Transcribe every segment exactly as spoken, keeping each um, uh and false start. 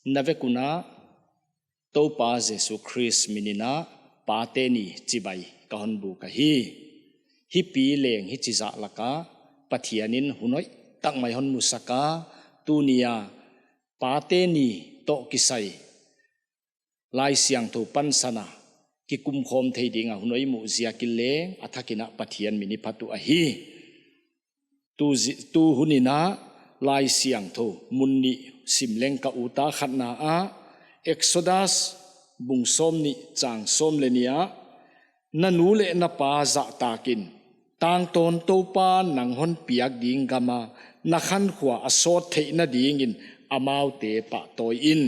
Na vek un a Toupa Jesu Khrist min in a Pate Ni chibai ka hon buk ahi. Hipi leng hichi zah laka Pathian in hun hoih tak mai hon musak a, tuni a Pate Ni toh kisai Laisiangthou pansan a kikumkhawm thei ding a hun hoih muh ziak in leng a thak in a Pathian min i phat uh ahi. Tu zi-, tu hun in a Laisiangthou mun nih sim leng ka ut a, khatna ah Exodus bung sawmnih chang sawm leh nih ah, "Na nu leh na pa zahtak in, tangtawn Toupa'n nang hon piak ding gam a na khankhua a sawt theihna ding in amaute pahtawi in."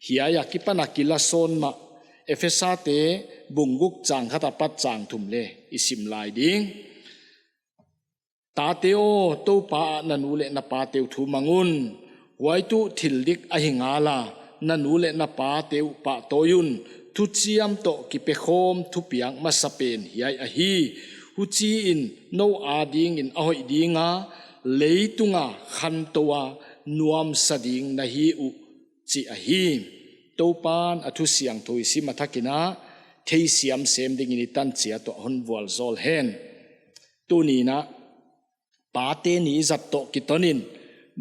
Hiai akipan a kilasawn mah Ephesate bung guk chang khat apat chang thum leng i sim lai ding. Tate aw, Toupa ah na nu leh na pate uh thumang un. Huai tuh thil dik ahi ngal a, na nu leh na pate uh pahtawi un. Thuchiam toh kipekhawm thupiak masapen hiai ahi. Huchiin nou ading in a hoih ding a, leitung a khantou a nuamsa ding na hi uh, chi ahi. Toupa'n a thu siangthou i sim a thak in a theisiam sem ding in i tan chiat uh hon vualzawl hen. Tuni in a Pate Ni i zat toh kiton in,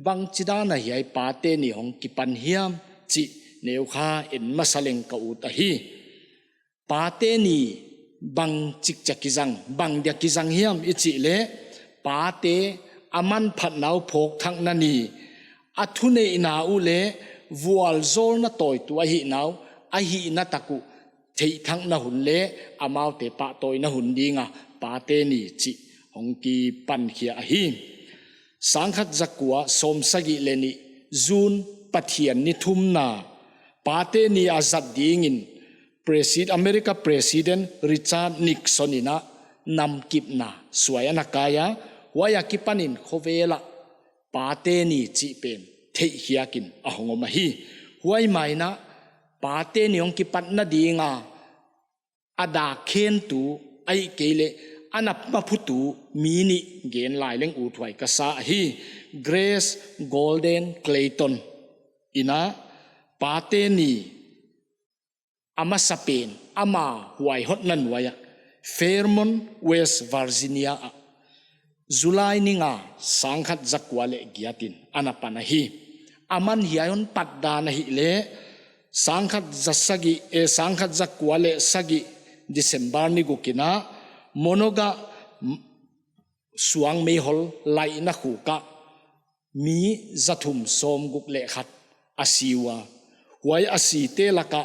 bangchidan a hiai Pate Ni hong kipan hiam chih neu kha en masa leng ka ut ahi. Pate Ni bangchik chia kizang, bang dia kizang hiam i chih leh, pate a manphatna uh phawkthakna ni, a thuneihna uh leh vualzawlna tawitu ahihna uh, ahihna tak uh theihthakna hun leh amaute pahtawina hun ding a Pate Ni chih hong kipan khia ahi. Sangkhat zakua sawmsagih leh nih June Pathian ni thumna Pate Ni a zat ding in Presid-, America President Richard Nixon in a namkipna suai ana kai a, huai akipan in khovel ah Pate Ni chih pen theihkhiak in a hong om ahi. Huai ma in a Pate Ni hong kipatna ding a a dak khentu, ahihkeileh a na maphutu mi nih gen lai leng uthuai ka sa ahi. Grace Golden Clayton in a Pate Ni a masapen ama huai hotna nuai ah Fairmont, West Virginia ah July ni nga sangkhat zakua leh giat in ana pan ahi. Aman hiai hon pat dan ahihleh sangkhat zasagih, eh, sangkhat zakua leh sagih December ni guk in a Monongah m-, suang meihol laihna khuk ah mi zathum sawmguk leh khat a si ua. Huai a site laka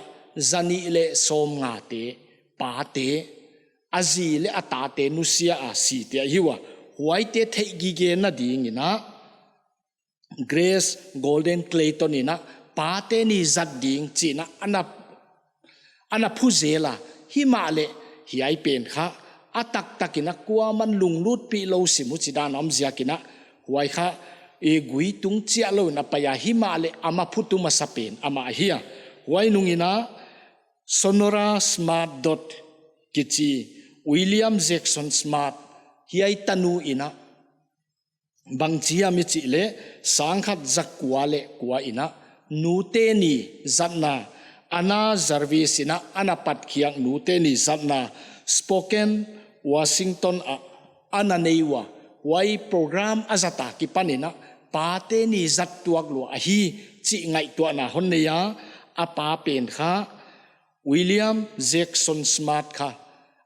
zanih leh sawmngate pate, a zi leh a tate nusia a site ahi ua. Huaite theihgigena ding in a Grace Golden Clayton in a Pate Ni zat ding chi in a ana ana phu zel a, himahleh hiai pen kha a taktak in a kuaman lunglutpih lou sim uh chidan a om ziak in a, huai kha i gui tung chiah lou in a pai a, himahleh a maphutu masapen amah ahi a. Huai nung in a Sonora Smart Dodd kichi William Jackson Smart hiai tanu in a bangchi hiam i chih leh, sangkhat zakua leh kua in a Nute Ni zatna, Anna Jarvis in a ana patkhiak Nute Ni zatna Spokane, Washington ah ana nei ua. Huai program a zat a kipan in a Pate Ni zat tuak lua ahi chih ngaihtuahna hon nei a, a pa pen kha William Jackson Smart kha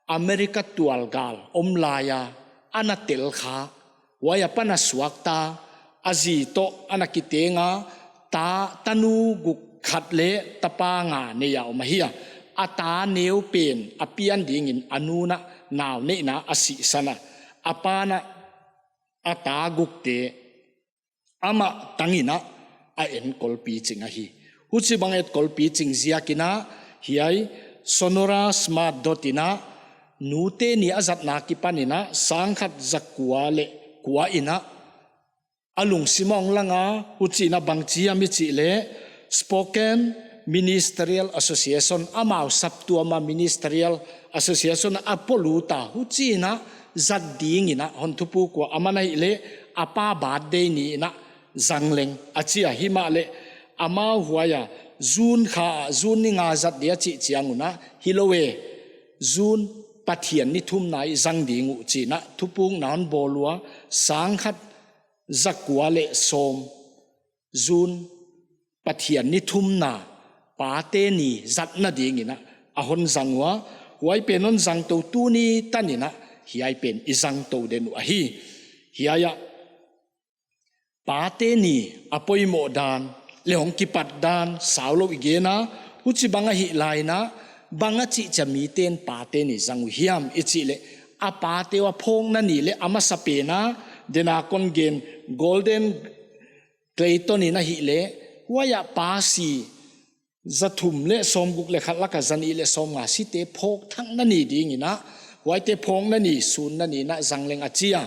America tualgal om lai a ana tel kha, huai apan a suakta, a zi toh ana kiteng a, ta, tanu guk khat leh tapa nga nei a om ahi a. A ta neu pen a pian ding in a nu'n a nau neihna a sihsan a, a pa'n a a ta gukte amah tang in a a enkol piching ahi. Huchibang enkol piching ziak in a hiai Sonora Smart Dodd in a Nute Ni a zatna kipan in a sangkhat zakua leh kua in a a lungsim a hong lang a, huchi in a bangchi hiam i chih leh Spokane Ministerial Association, amau saptuam a Ministerial Association a polut a, huchi in a zat ding in a hon thupuk ua, aman ahihleh a pa birthday ni in a zang leng a chi a, himahleh amau huai a June kha, June ni nga zat dia chih chiang un a, hilou e, June Pathian ni thumna i zang ding uh chi'n a, thupukna hon bawl ua, sang khat za kua leh sawm, June Pathian ni thumna, Pate ni zatna dingin a, a hon zang ua, huai pen hon zang tou tuni tanin a, hiai pen i zang tou den uh ahi. Hiai ah, Pate ni a poimoh dan, leh hong kipat dan, saulou i gen a, huchibang ahih laiin a, bang a chih chiang miten Pate ni zang uh hiam i chih leh, a pate uh a phawkna ni leh a masapen a, den a kon gen Gordon Clayton in ahih leh, huai ah pa si, za thum leh sawmguk leh khat laka za nih leh sawmnga site phawk thakna ni dingin a, huaite phawkna ni sunna ni'n a zang leng a chi a.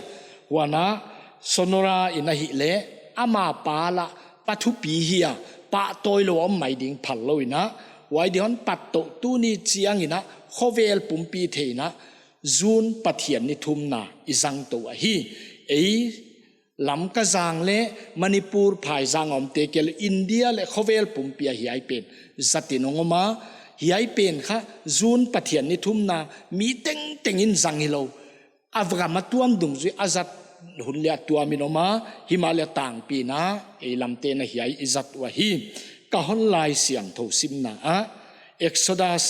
Huan a Sonora in ahih leh, ama pa lah pa thupi hi a, pahtawi lou om mai ding phallou in a, huai di hon pat tou tuni chiangin a, khovel pumpi theiin a, June Pathian ni thumna i zang tou ahi. Ei Lamka zang leh Manipur phaizang a omte kel India leh khovel pumpi ah hiai pen zatin hong om a, hiai pen kha June Pathian ni thumna mi tengtengin zang hilou, a gam a tuam dungzui a zat hun leh a tuamin om a, himahleh tangpi in a, ei lamte'n a hiai i zat uh ahi. Ka hon Laisiangthou simna ah, Exodus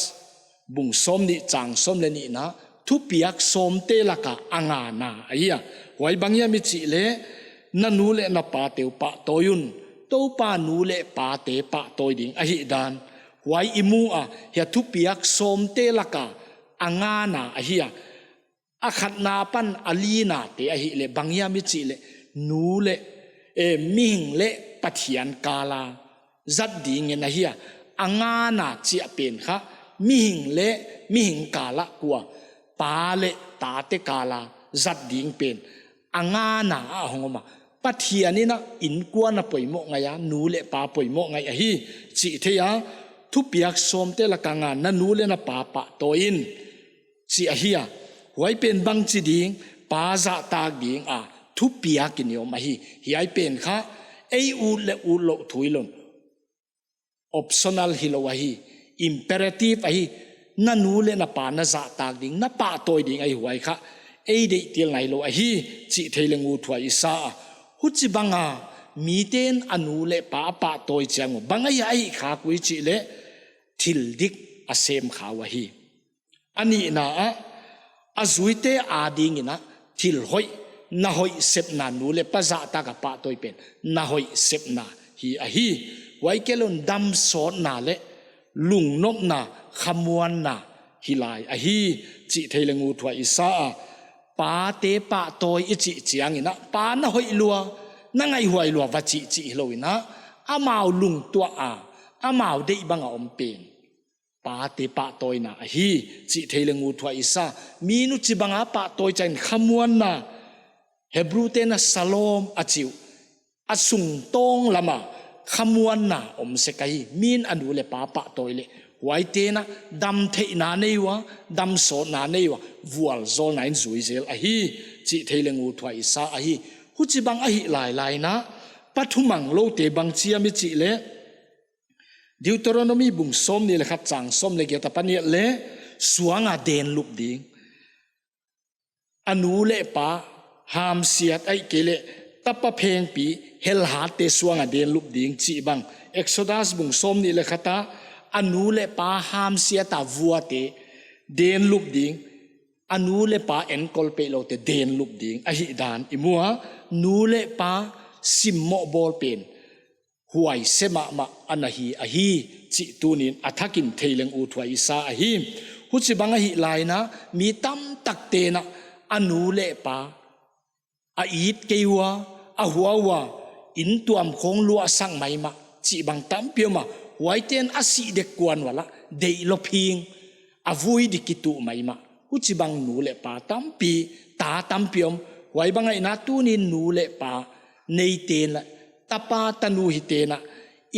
bung sawmnih chang sawm leh nihna, thupiak sawmte laka a ngana ahi a. Huai bang hiam i chih leh, na nu leh na pate uh pahtawi un, Toupa nu leh pate pahtawi ding ahihdan. Huai i mu a, hiai thupiak sawmte laka a ngana ahi a. A khatna apan a linate ahih leh bang hiam i chih leh, nu leh, eh, mihing leh Pathian kala zat dingin ahi a. A ngana chiah pen kha, mihing leh mihing kala kua, pa leh tate kala zat ding pen a ngana ah hong om a. Pathian in a innkuan a poimoh ngai a, nu leh pa poimoh ngai ahi chih thei a. Thupiak sawmte laka nga, na nu leh na pa pahtawi in, chih ahi a. Huai pen bangchi ding, pa zahtak ding a thupiak in i om ahi. Hiai pen kha, ei ut leh utlouh thu hilou in, optional hilou ahi, imperative ahi. Na nu leh na pa na zahtak ding, na pahtawi ding ahi, huai kha ei deihtelna hilou ahi chih thei leng uthuai i sa a. Huchibang a miten a nu leh pa a pahtawi chiang uh, bang ahia i khak uh i chih leh, thil dik a sem kha uh ahi. A nihna ah, a zuite adingin a thil hoih, na hoih sepna, nu leh pa zahtak a pahtawi pen na hoih sepna hi ahi. Huai keilou in damsawtna leh lungnopna, khamuanna hi lai ahi chih thei leng uthuai i sa a. Pate pahtawi i chih chiangin a, pa na hoih lua, na ngaihhuai lua va chih chih hilou in a, amau lungtuah a, amau deih bang a om pen pate pahtawina ahi chih thei leng uthuai i sa. Min huchibang a pahtawi chiangin khamuanna, Hebru te'n a shalom a chi uh, a sungtawng lam a khamuanna om sek ahi. Min a nu leh pa pahtawi leh, huaite'n a damtheihna nei ua, damsawtna nei ua, vualzawlna in zui zel ahi chih thei leng uthuai i sa ahi. Huchibang ahih lailai in a, pa thumanglou te bangchi hiam i chih leh, Deuteronomy bung sawmnih leh khat chang sawm leh giat apan i et leh, suang a denlup ding, a nu leh pa hamsiat ahihkeileh tapa phengpi, helhatte suang a denlup ding chih bang. Exodus bung sawmnih leh khat a, a nu leh pa hamsiat a vuate denlup ding, a nu leh pa enkol peihloute denlup ding ahihdan i mu a. Nu leh pa simmoh bawl pen huaise mahmah ana hi ahi chih tuni'n a thakin thei leng uthuai i sa ahi. Huchibang ahih lai in a, mi tamtakte'n a, a nu leh pa a it kei ua, a hua ua, inn tuam khong luahsak maimah chih bang tampi om a, huaite'n a sih dek kuan ua lah, deih lou phing, a vui di kituh maimah. Huchibang nu leh pa tampi, ta tampi om. Huai bang ahihna tuni'n nu leh pa neite'n lah, tapa tanu hite'n a,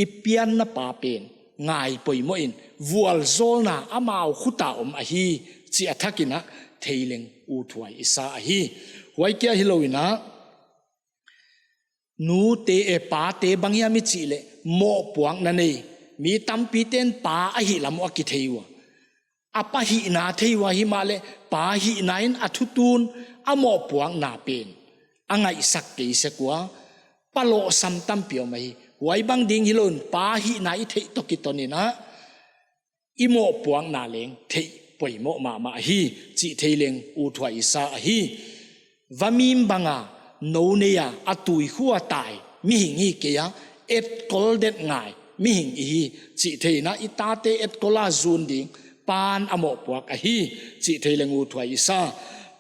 i pianna pa pen ngai poimoh in, vualzawlna amau khut a om ahi chih a thakin a thei leng uthuai i sa ahi. Huai kia hilou in a, nute, eh, pate bang hiam i chih leh, mohpuakna nei, Mi tampite'n pa ahih lam uh a kithei ua, a pa hihna thei ua, himahleh pa hihna in a thutun a mohpuakna pen a ngaihsak kei sek ua, pa lohsam tampi om ahi. Huai bang ding hilou in pa hihna i theih toh kiton in a i mohpuakna leng theih poimoh mahmah ahi chih thei leng uthuai i sa ahi. Vamim bang a nou nei a, a tuikhua tai mihing hi kei a, etkol det ngai mihing i hi chih thei in a, i tate etkol a zun ding pa'n a mohpuak ahi chih thei leng uthuai i sa.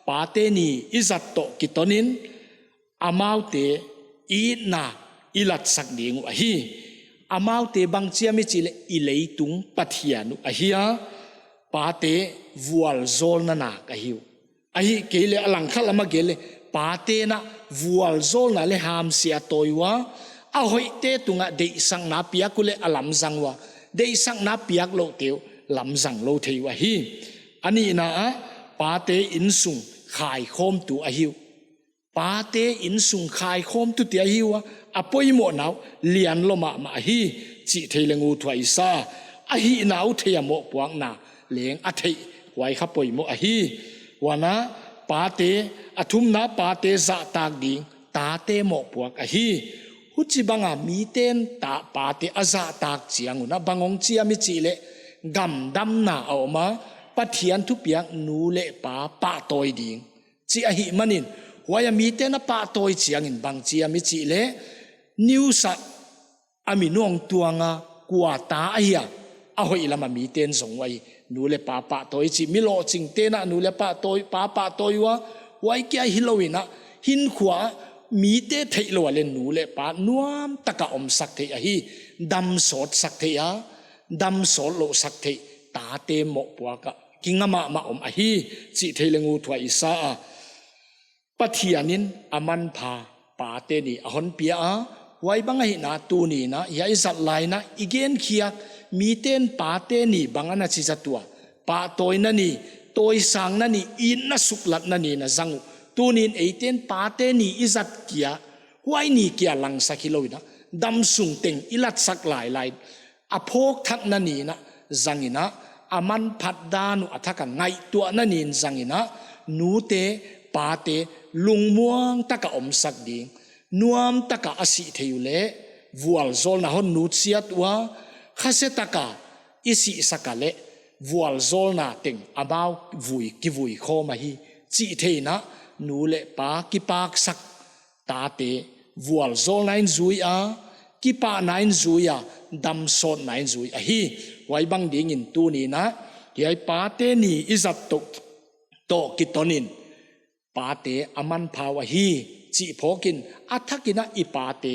Pate ni i zat toh kiton in amaute itna i latsak ding uh ahi. Amaute bangchi a mi chih leh i leitung Pathian uh ahi a, pate vualzawlna nak ahi uh. Ahihkeileh a langkhat lam a gen leh, pate'n a vualzawlna leh hamsia tawi ua, a hoihte tungah deihsakna piak uleh a lamzang ua, deihsakna piak louhte uh lamzang lou thei uh ahi. A nihna ah, pate innsung khaikhawmtu ahi uh. Pate innsung khaikhawmtu te ahi ua, a poimohna uh lian lou mahmah ahi chih thei leng uthuai i sa. A hihna uh thei a mohpuakna leng a theih, huai kha poimoh ahi. Huan a, pate, a thumna, pate zahtak ding tate mohpuak ahi. Huchibang a mite'n ta pate a zahtak chiang un a bang hong chi a mi chih leh, gamdamna a om a, Pathian thupiak nu leh pa pahtawi ding chih ahihmanin, huai a mite'n a pahtawi chiangin bangchi a mi chih leh, news ah a min hong tuang a, kua ta ahia, a hoih lam a mite'n zong uh ahi. Nu leh pa pahtawi chih, mi lohchingte'n a nu leh pahtawi, pa pahtawi ua, huai kia hilou in a, hinkhua ah mite theih lou a leh nu leh pa nuamtak a omsak theih ahi, dam sawtsak theih a, dam sawt lousak theih, tate mohpuak ah kinga mahmah om ahi chih thei leng uthuai i sa a. Pathian in a manpha pate ni a hon pia a, huai bang ahihna tuni in a, hiai i zat lai in a i genkhiak, mite'n pate ni bang ana chi zat ua, pahtawina ni, tawisangna ni, itna suklatna ni in a zang uh. Tuni'n eite'n pate ni i zat kia, huai ni kia langsak hilou in a, damsung teng i latsak lailai, a phawkthakna ni in a zang in a, a manphat dan uh a thak a ngaihtuahna ni in zang in a, nute, pate lungmuang tak a omsak ding, nuamtak a a sih theih uleh vualzawlna hon nutsiat ua, khase tak a i sihsak a leh vualzawlna teng amau vui, kivui khawm ahi chih thei in a, nu leh pa kipaksak, tate vualzawlna in zui a, kipahna in zui a, damsawtna in zui ahi. Huai bang dingin tuni in a, hiai pate ni i zat toh, toh kiton in, pate a manpha uh ahi chih phawk in, a thak in a i pate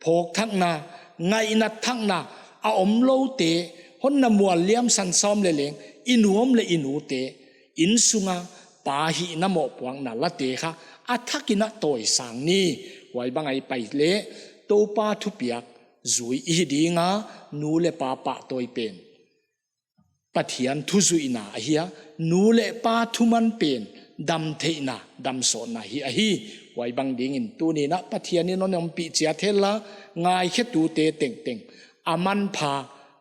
phawkthakna, ngaihnatthakna a omloute, hon na mual liam san sawm leh leng, i nu om leh i nute, innsung a pa hihna mohpuakna late kha a thak in a tawisang ni. Huai bang a i pai leh, Toupa thupiak zui i hi ding a, nu leh pa pahtawi pen Pathian thuzuihna ahi a, nu leh pa thuman pen damtheihna, damsawtna hi ahi. Huai bang dingin tuni in a Pathian in hon ompih chiat hen la, ngaikhetute tengteng a manpha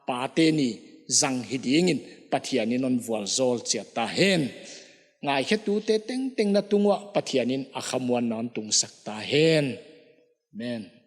pate ni zang hi dingin Pathian in hon vualzawl chiat ta hen. Ngaikhetute tengteng na tung uah Pathian in a khamuanna hon tungsak ta hen. Amen.